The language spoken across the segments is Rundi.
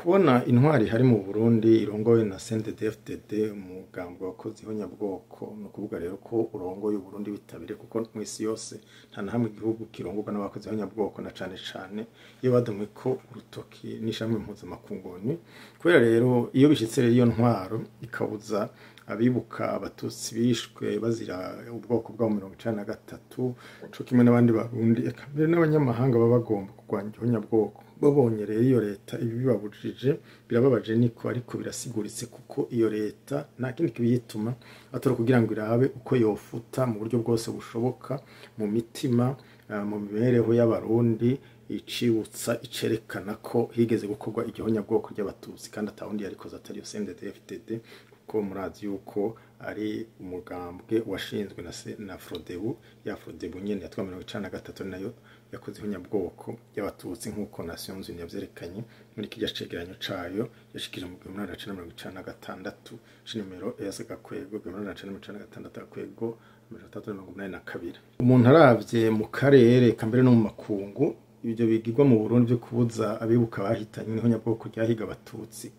Kubona intwari hari mu Burundi irongowe na CNDD-FDD, umugambwe wakoze ihonyabwoko, ni ukuvuga rero ko urongoye Uburundi bitabire, kuko mw'isi yose nta na hamwe igihugu kirongorwa n'abakoze ihonyabwoko, na cane cane iyo badomwe ko urutoki n'ishami mpuzamakungu ONU. Kubera rero iyo bishitse rero iyo ntwaro ikabuza abibuka Abatutsi bishwe bazira ubwoko bwabo 93, co kimwe n'abandi Barundi, eka mbere n'abanyamahanga baba bagomba kurwanya ihonyabwoko, babonye rero iyo leta ibibabujije, birababaje niko, ariko birasiguritse, kuko iyo leta nta kindi kibiyituma atari kugira ngo irabe uko yofuta mu buryo bwose bushoboka mu mitima, mu mibereho y'Abarundi icibutsa icerekana ko higeze gukorwa igihonyabwoko ry'Abatutsi, kandi atawundi yarikoze atari yo CNDD-FDD, kuko murazi yuko ari umugambwe washinzwe na Frodebu, ya Frodebu nyene yatwa 93, nayo yakoze ihonyabwoko y'Abatutsi, nk'uko Nations Unies yavyerekanye muri kirya cegeranyo cayo yashikije mu 1996 c'inimero S-1996-382. Umuntu aravye mu karere, eka mbere no mu makungu, ibyo bigirwa mu Burundi byo kubuza abibuka bahitanywe n'ihonyabwoko ryahiga Abatutsi,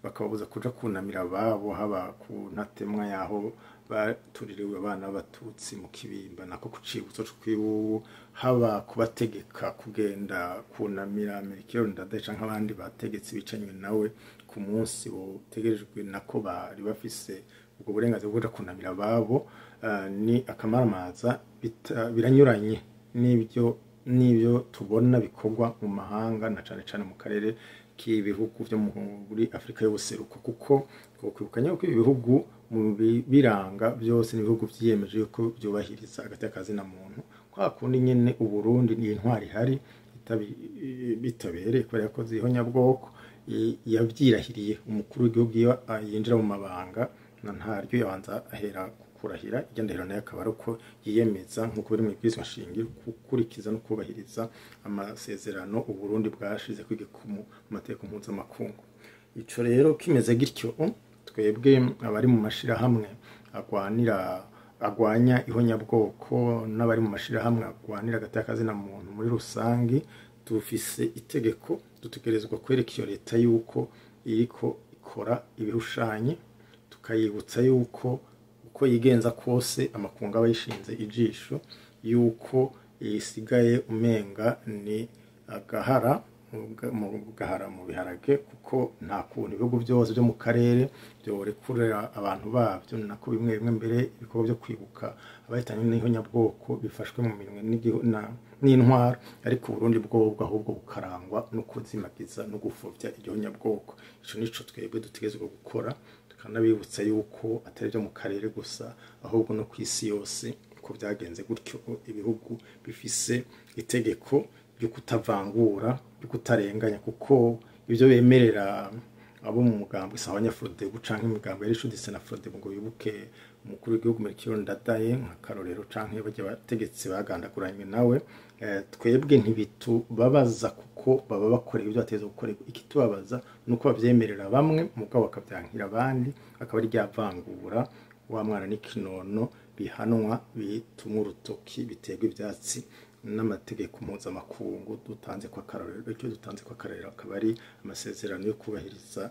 bakababuza kuja kunamira ababo, haba ku ntatemwa yaho batuririwe abana b'Abatutsi mu Kibimba, nako ku cibutso co kwibubu, haba kubategeka kugenda kunamira Melchior Ndadaye canke abandi bategetsi bicanywe nawe ku munsi botegerejwe, nako bari bafise ubwo burenganzira bwo kuja kunamira ababo, ni akamaramaza, biranyuranye n'ibyo tubona bikorwa mu mahanga, na cane cane mu karere k'ibihugu vyo muri Afrika y'ubuseruko, kuko twokwibukanya ko ibi bihugu mu biranga byose n'ibihugu vyiyemeje yuko vyubahiriza agateka kazina muntu. Kwa kundi nyene Uburundi ni intwari ihari bitabereye kubera ko zihonyabwoko yavyirahiriye. Umukuru w'igihugu iyo yinjira mu mabanga na ntaryo yabanza ahera kurahira, irya ndahiro nayo akaba ari uko yiyemeza, nk'uko biri mu ibwirizwa nshingiro, gukurikiza no kubahiriza amasezerano Uburundi bwashize kw'igikumu mu mategeko mpuzamakungu. Ico rero kimeze gityo, twebwe abari mu mashirahamwe agwanira agwanya ihonyabwoko n'abari mu mashirahamwe agwanira agateka kazina muntu muri rusangi, dufise itegeko, dutegerezwa kwereka iyo leta yuko iriko ikora ibihushanye, tukayibutsa yuko uko yigenza kose amakungu aba yishinze ijisho, yuko isigaye umenga ni agahara mu gahara mu biharage, kuko nta kuntu ibihugu byose byo mu karere byorekurira abantu babyo, nako bimwe bimwe mbere ibikorwa byo kwibuka abahitanywe n'ihonyabwoko bifashwe mu minwe n'intwaro, ariko Uburundi bwobwo ahubwo bukarangwa no kuzimagiza no gupfobya igihonyabwoko. Ico nico twebwe dutegerezwa gukora, tukanabibutsa yuko atari byo mu karere gusa, ahubwo no ku isi yose ko byagenze gutyo. Ibihugu bifise itegeko ryo kutavangura, ryo kutarenganya, kuko ibyo bemerera abo mu mugambwe sawa Frodebu canke imigambo yari icuditse na Frodebu ngo bibuke umukuru w'igihugu Melchior Ndadaye nk'akarorero, canke barya bategetsi bagandaguranywe nawe, twebwe ntibitubabaza, kuko baba bakoreye ibyo bateza gukorerwa. Ikitubabaza ni uko bavyemerera bamwe mugabo bakavyankira abandi, akaba ari rya vangura wa mwana n'ikinono bihanwa, bitumwa urutoki, biterwa ivyatsi n'amategeko mpuzamakungu dutanze kwa karorero. Icyo dutanze kwa karorero akaba ari amasezerano yo kubahiriza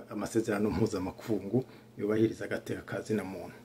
amasezerano mpuzamakungu yubahiriza agateka kazina muntu.